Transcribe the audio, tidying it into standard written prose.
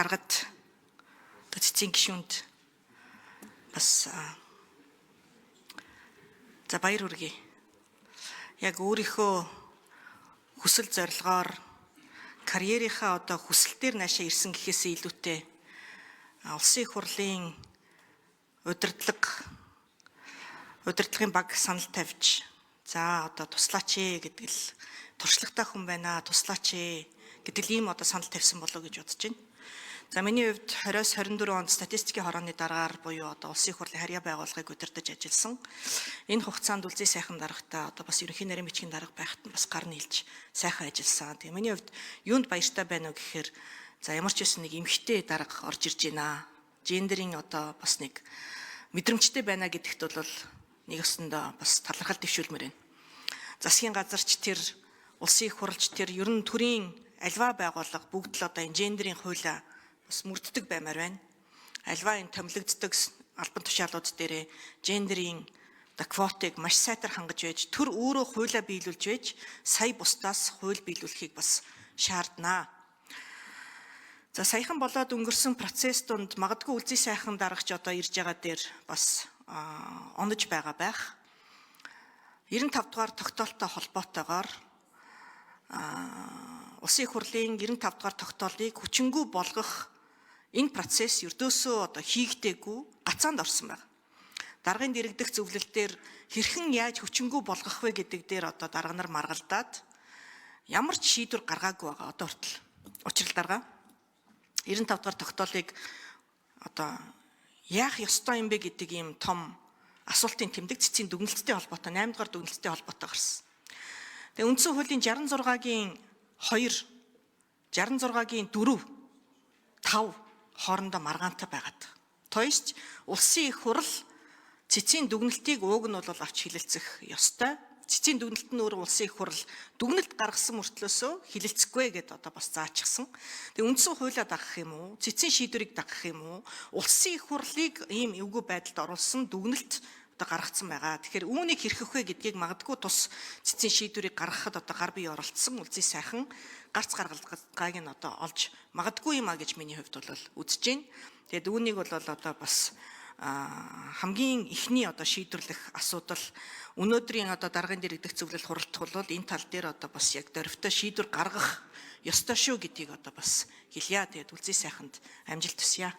Даргад одоо цэцгийн гишүүнд бас за баяр хүргэе. Яг өөрийнхөө хүсэл зорилгоор карьерийнхаа одоо хүсэлтээр наашаа ирсэн гэхээсээ илүүтэй улсын их хурлын удирдлагын баг санал тавьж за одоо туслаач ээ гэдэг л туршлагатай хүн байна, туслаач ээ гэдэг л ийм одоо санал тавьсан болоо гэж бодож байна. За миний хувьд 20-с 24 онд статистикийн хорооны даргаар буюу одоо улсын их хурлын харьяа байгууллагыг удирдах ажилласан. Энэ хугацаанд Үлзий сайхан даргатай одоо бас ерөнхий нарийн бичгийн дарга байхад нь бас гар нийлж сайхан ажилласан. Тэгээ миний хувьд юунд баяртай байна вэ гэхээр за ямар ч байсан нэг эмэгтэй дарга орж ирж байна. Гендерийн одоо бас нэг мэдрэмжтэй байна гэдэгт бол нэг өсөндөө бас талархал дэвшүүлмээр байна. Засгийн газарч тэр, улсын их хурлч тэр, ер нь төрийн альва байгууллага бүгд л одоо энэ гендерийн хуулиа бас мөрддөг баймаар байна. Альва энэ томилогддог албан тушаалууд дээрээ гендерийн одоо квотыг маш сайтар хангаж байж, төр өөрөө хуулиа биелүүлж байж, сая бусдаас хууль биелүүлэхийг бас шаарднаа. За саяхан болоод өнгөрсөн процесс донд магадгүй Үлзий сайхан даргач одоо ирж байгаа дээр бас онож байгаа байх. 95 дугаар тогтоолтой холбоотойгоор улсын их хурлын 95 дугаар тогтоолыг хүчингүй болгох энэ процесс ердөөсөө одоо хийгдээгүй гацаанд орсон байна. Даргын дэрэгдэх зөвлөл дээр хэрхэн яаж хүчингүй болгох вэ гэдэг дээр одоо дарга нар маргалдаад ямар ч шийдвэр гаргаагүй байгаа одоо хүртэл. Учрал дарга 95 дугаар тогтоолыг одоо яах ёстой юм бэ гэдэг ийм том асуултын тэмдэг цэцгийн дүгнэлттэй холбоотой 8 дугаар дүгнэлттэй холбоотой гарсан. Тэгээ үндсэн хуулийн 66-гийн 2, 66-гийн 4, 5 хоорондоо маргаантай байгаад. То есть улсын их хурл цэцгийн дүгнэлтийг ууг нь бол авч хилэлцэх ёстой. Цэцгийн дүгнэлт нь өөрөө улсын их хурл дүгнэлт гаргасан мөртлөөсөө хилэлцэхгүй гэдээ одоо бас заачихсан. Тэгээ үндсэн хуулиа дагах юм уу? Цэцгийн шийдвэрийг дагах юм уу? Улсын их хурлыг ийм эвгүй байдалд оруулсан дүгнэлт одоо гаргацсан байгаа. Тэгэхээр үүнийг хэрхэх вэ гэдгийг магадгүй тус цэцгийн шийдвэрийг гаргахад одоо гар бие оролцсон Үлзий сайхан гарц гаргалгааг нь одоо олж магадгүй юм а гэж миний хувьд бол үзэж байна. Тэгээд үүнийг бол одоо бас хамгийн эхний одоо шийдвэрлэх асуудал өнөөдрийн одоо даргын дэрэгдэх зөвлөл хуралдах бол энэ тал дээр одоо бас яг дөрвтэй шийдвэр гаргах ёстой шүү гэдгийг одоо бас хэлье. Тэгээд Үлзий сайханд амжилт хүсье.